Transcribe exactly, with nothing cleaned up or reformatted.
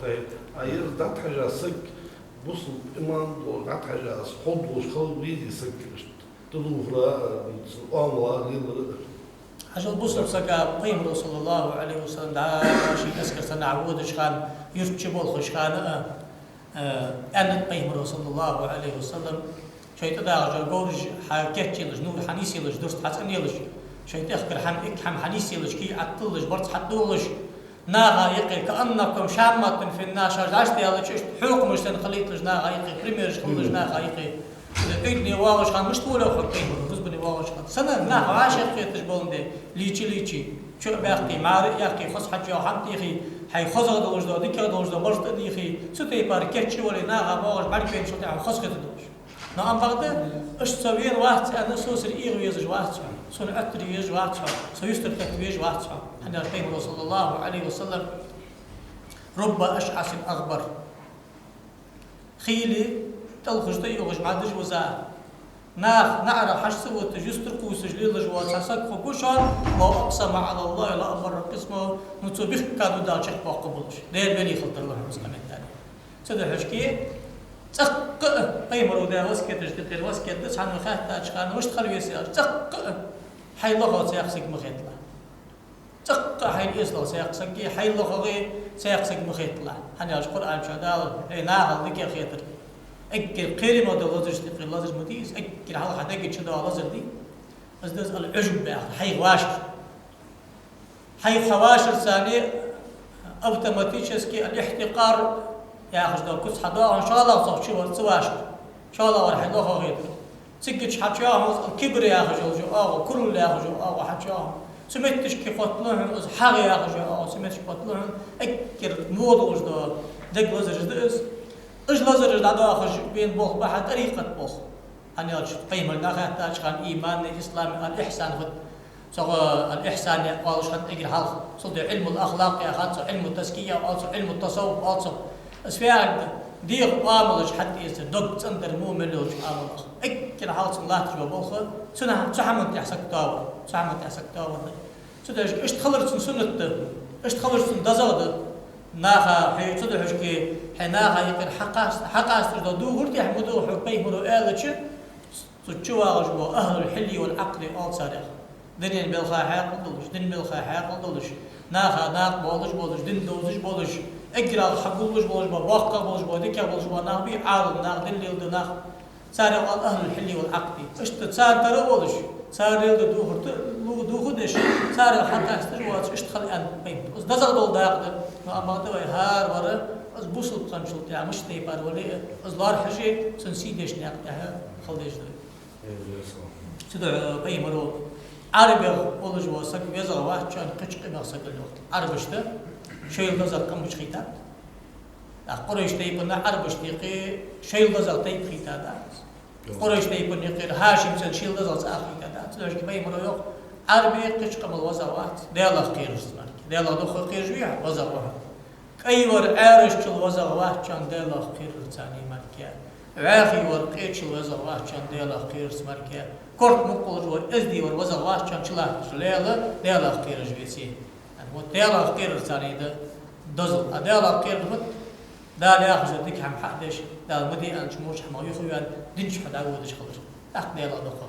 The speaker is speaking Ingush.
Ай, а ер дӀатӀахьежа саг, бусалба иман долаш дӀатӀахьежа, хьо долаш хила везий саг иштта? Тудухра, а, цун оамала лелар. Хьажал, бусалба сага Пайхамаро, саллаллахӀу Ӏалайхи ва саллам, дӀа ший эскар санна водача хана, юрта чу болхаш хана, а, а, аьннад Пайхамаро, саллаллахӀу Ӏалайхи ва саллам, шоай тӀадагӀаш дола говраш хьакийчъелаш, нувр хьанийсъелаш, дурст хьацӀенъелаш, шоай тӀехкар хьан икк хӀама хьанийсъелаш, кий Ӏатталлаш, барзкъа хьатӀадолалаш, наха юкъе, كأنكم شامة في الناس, шоаш дӀаштаьлча, иштта хьокхамаш санна хилийталаш наха юкъе, примераш хилалаш наха юкъе. Из тӀуйдане воагӀаш хана мишта волав хьо Пайхамар, рузбане воагӀаш хана? Сенна, наха вӀашагӀкхеташ бола де, лийча-лийча, чо а баьккхе, мӀара а яьккхе, хоза хьаж йола хӀама техе, хьай хозагӀа долаш дола, дикагӀа долаш дола барзкъа а дийхе, цу тайпара кийчъе вале, наха воагӀаш бӀаргавайначул тӀехьагӀа хоза хетаргдолаш. Но ам бакъда, иштта со вена вац аьнна, сесаг эгӀа везаш вац хьо, сона Ӏоттар езаш вац хьо, со юстара кхетта везаш вац хьо. ХӀана аьлча Пайхамаро, саллаллахӀу Ӏалайхи ва саллам: رب أشعث أغبر. Хийла тӀалхаш тӀа юхаш мӀадаш ваза, наха наӀарах хьаж ца отташ, юстара кхувсаш лелаш вола цхьа саг хургва шоана, لو أقسم على الله لأبره قسمه, ну цо бехке дув даьлча чакхбоаккхаргболаш. Даьла вели хила тарлу хьона из комментарий. Цудухьа шке цӀаккха а Пайхамаро даь васкеташ тӀехьара васкет да, цхьанне хаьттача хана, мишта хила веза аьлча, цӀаккха а хьай лохагӀа цхьаккха саг ма хеталахь. ЦӀаккха а хьайна эсалагӀа цхьаккха саг, хьай лохагӀа цхьаккха саг ма хеталахь. ХӀана аьлча Къуръан чу Дала, э, нахал дикагӀа хетар, эггара кхераме дола лазарашта юкъера лазар ма дий из, эггара хьалха хьа дега чу доагӀа лазар дий. Из да из العجب яхар, хьайх вашар. Хьайх хьа вашарца автоматически الاحتقار яхаш дола куц хьадоагӀа хьона, шоллагӀа цох чувар ца вашар. ШоллагӀвар хьай лохагӀа хетар. Цигача хьачуйоагӀа хьона из الكبر яхаш йола оагӀув, курал яхаш йола оагӀув хьачуйоагӀа хьона. Цу метташка хотталу хьона из хьагӀ яхаш йола оагӀув, цу метташка хотталу хьона эггара во долаш дола дега лазараш да из. Уж лазараш дӀадоахаш вена болх ба хьа тӀарикъата болх. ХӀана аьлча Пайхамара хаьттача хана имани, ислами, аль-ихьсани хӀуд. Цох аль-ихьсан оалаш хиннад эггара хьалха. Цул тӀехьа Ӏилмул ахлакъ яхад цох, Ӏилму тазкия оал цох, Ӏилму тасаввуф оал цох. Из фу яхилга да? ДегӀа оамалаш хьатӀаэца, дог цӀендар во мел йолча оамалах. Эггара хьалха цун латташ йола болх, цу хӀаман тӀехьа саг тоавар, цу хӀаман тӀехьа саг тоавар да. Цудухьа иштта хилар цун суннат да, иштта хилар цун дезагӀа да. Наха хьо, цудухьа хьо, хьай наха юкъера хьакъаст-, хьакъасташ дола духар тӀехьа ма духу хьога Пайхамаро аьлча, цу чу вагӀаш бола أهل الحل والعقد оал царех. Дунен балха хьаькъал долаш, дина балха хьаькъал долаш, наха накъа боалаш болаш, дин довзаш болаш, эггара хьагуллуш болаш бола, боккхагӀа болаш бола, дикагӀа болаш бола нах бий, Ӏалам нах, дин леладу нах. Царех оал أهل الحل والعقد. Иштта царна тара а волаш, цар леладу духар тӀа, лу-, духу деш, царех хьакъасташ воацаш, иштта хила аьннад Пайхамаро. Из дезагӀа дола дакъа да, но амма да вай хӀаравар, из бусалба хинначул тӀехьа мишта тайпара вале а, из лоархӀаш а, цун сий деш наькъа тӀехьа хила дезаш да. Цудухьа Пайхамаро Ӏарбех волаш вола саг везагӀа вац шоана кхыча къамах сагал йохтал. Ӏарбашта шоайла дезагӀа къам мича хийтад? ТӀаккха Къурайш тайпан Ӏарбашта юкъе шоайла дезагӀа тайпа хийтад. Къурайш тайпан юкъера ХӀашим цӀен шийла дезагӀа цӀа хийтад. Цудухьа Пайхамаро йоах: Ӏарбе кхыча къамал везагӀа вац, Даьлах кхерарца мара. Даьлах духьа кхераш вий хьо, везагӀа ва хьо. КӀайвар Ӏаьржачул везагӀа вац шоана Даьлах кхерарца мара. ВӀаьхий вар къечул везагӀа вац шоана Даьлах кхерарца мара. Корта мукъалуш вар, эздий вар везагӀа вац шоана чулатташ лела, Даьлах кхераш веце. Вот Даьлах кхерарца да дозал. А Даьлах кхерар фуд? Дала яхаш дола дика хӀама хьадеш, Дала ма де аьннача воча хӀамах юхаваьнна, дин чу хьадӀаводаш хилар. ТӀаккха Даьлах духьа